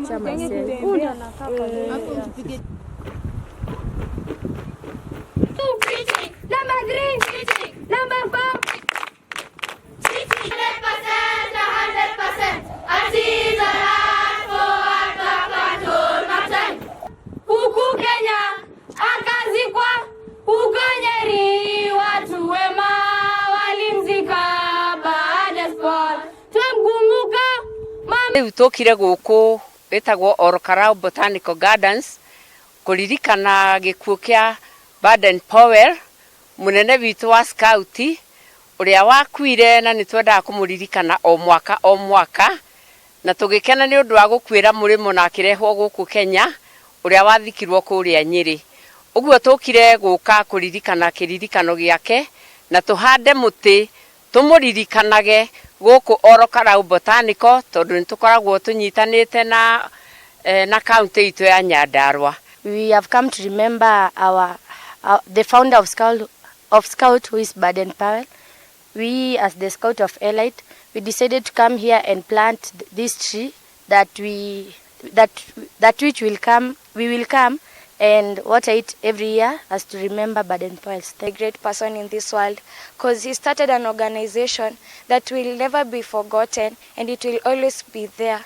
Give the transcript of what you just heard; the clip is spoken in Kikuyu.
Myself. Number 3, number 4. Huku Kenya akazikwa, huko Nyeri watu wema walimzika baada sport. Twamkumbuka mama. Rĩu tũkire gũkũ ĩtagwo Ol Botanical Gardens kũririkana gĩkuũ kĩa Baden Powell, mũnene witũ wa scout ũrĩa wakuire, na nĩ twendaga kũmũririkana o mwaka o mwaka, na tũgĩkena nĩ ũndũ wa gũkuĩra mũrĩmo na akĩrehwo gũkũ Kenya, ũrĩa wathikirwo kũrĩa Nyĩrĩ. Ũguo tũkire gũka kũririkana kĩririkano gĩake na tũhande mũtĩ tũmũririkanage gũkũ Ol Kalou Botanical, tondũ nĩ tũkoragwo tũnyitanĩte na kaunti itũ ya Nyandarua. We have come to remember the founder of Scout, who is Baden Powell. We, as the Scout of Elite, we decided to come here and plant this tree that we that that which will come we will come and water it every year as to remember Baden Powell. A great person in this world because he started an organization that will never be forgotten and it will always be there.